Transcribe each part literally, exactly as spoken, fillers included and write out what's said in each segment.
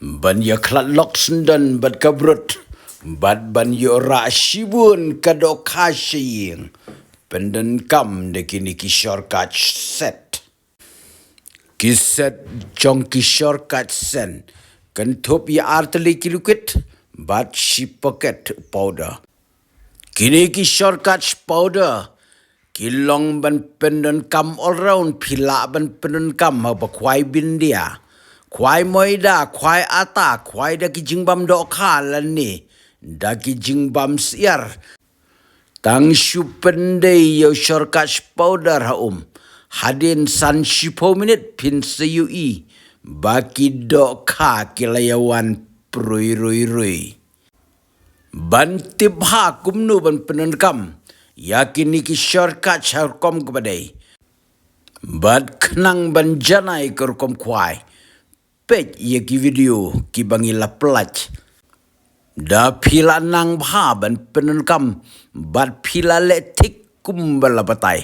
Ban ïa khlad lok syndon bad ka brut, bad ban ïoh rah shibun ka dohkha sha ïing, pyndonkam da kine ki shortcut set. Ki set jong ki shortcut set kynthup ïa ar tylli ki liquid bad shi paket powder. Kine ki shortcut powder ki long ban pyndonkam all round, phi lah ban pyndonkam haba khwai bindia, khwai moida, khwai ata, khwai da ki jingbam dohkha lane da ki jingbam syiar. Tang shu pyndei ïa u shortcut powder ha um, hadien san shiphew minit phin sa ïohi ba ki dohkha ki la ïa wan prui rui rui. Ban tip bha kumno ban pyndonkam ïa kine ki shortcut ha rukom kaba dei, bad khnang ban janai ka rukom khwai, peit ïa ki video kiba ngi la pyllait. Da phi la nang bha ban pyndonkam bad phi la leh thik kumba la batai,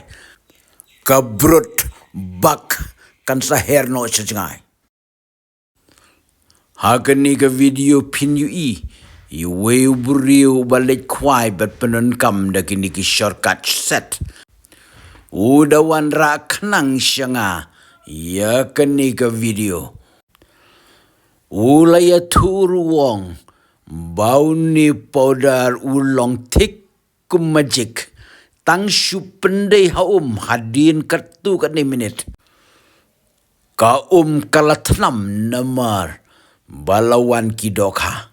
ka brut bak kan sa her noh sha jngai. Ha kane ka video phin ïohi ïa uwei u briew uba leit khwai bad pyndonkam da kine ki shortcut set. U da wanrah khnang sha nga ïa kane ka video. U la ïathuh ruh u ong ba une u powder u long thik kum magic. Tang shu pyndei ha um hadien katto katne minit, ka um ka la thnam namar ba la wan ki dohkha.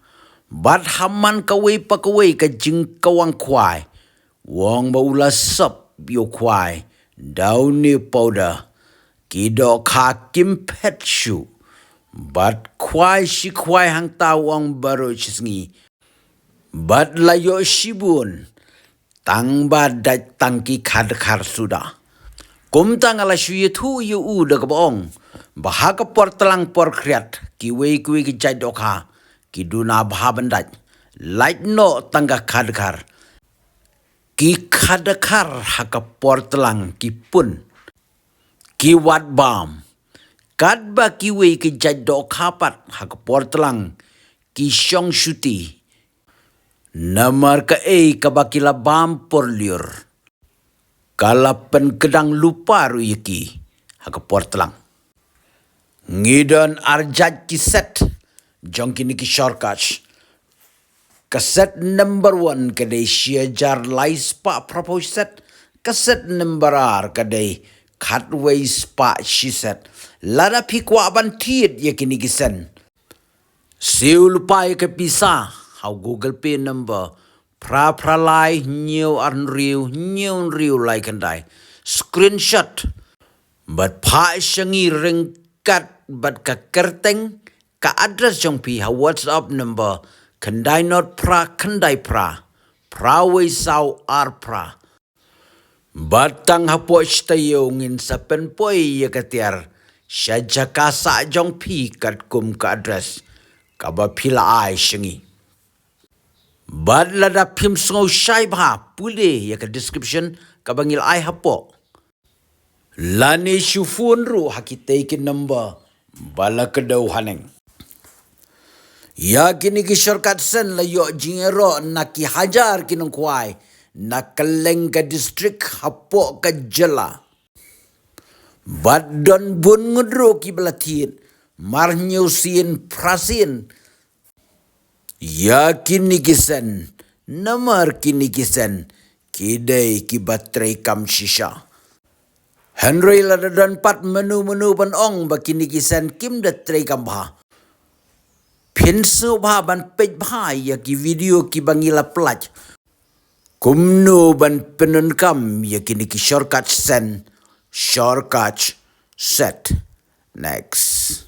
Bad ha man kawei pa kawei ka jingkhawang khwai, u ong ba u la sop ïa u khwai da une u powder, ki dohkha kim phet shuh. Bad khwai shi khwai hangta u ong baroh shi sngi, bad la ïoh shibun, tang ba dait tang ki khadkhar suda. Kumta nga la shu ïathuh ïa u da kaba ong ba ha ka por tlang por khriat, kiwei kiwei ki jait dohkha ki duna bha ban dait, lait noh tang ka khadkhar. Ki khadkhar ha ka por tlang ki pun, ki wad bam. Katba kiwei ki jait dohkha pat ha ka por tlang ki shong shuti. Namar kaei kaba ki la bam por lyiur, ka la pynkdang lypa ruh ïa ki ha ka por tlang. Ngi don ar jait ki set jong kine ki shortcut. Ka set number one ka dei shi hajar lai spah phraphew shi set. Ka set number ar ka dei khatwei spah shi set. Lada phi kwah ban thied ïa kine ki set, siew lypa ïa ka pisa ha u Google Pay number phra phra lai hynñiew ar hynriew hynñiew hynriew lai khyndai. Screenshot bad phah sha ngi ryngkat bad ka kyrteng, ka address jong phi ha WhatsApp number khyndai not phra khyndai phra, phra wei saw ar phra. Bad tang hapoh shi taïew ngin sa pynpoi ïa ka tiar sha jaka sah jong phi katkum ka address kaba phi la ai sha ngi. Bad lada phim sngew shai bha, pule ïa ka description kaba ngi la ai hapoh, lane shu phone ruh ha kitei ki number ba la kdew haneng. Ïa kine ki shortcut scent la ïoh jingïaroh na ki hajar ki nongkhwai na kylleng ka district hapoh ka jylla. Bad don bun ngut ruh kiba la thied mar hynñiew sien phra sien ïa kine ki scent, namar kine ki scent ki dei kiba treikam shisha. Hynrei lada don pat mano mano ban ong ba kine ki scent kim da treikam bha, phin sngewbha ban peit bha ïa ki video kiba ngi la pyllait, kumno ban pyndonkam ïa kine ki shortcut scent, shortcut set. Next.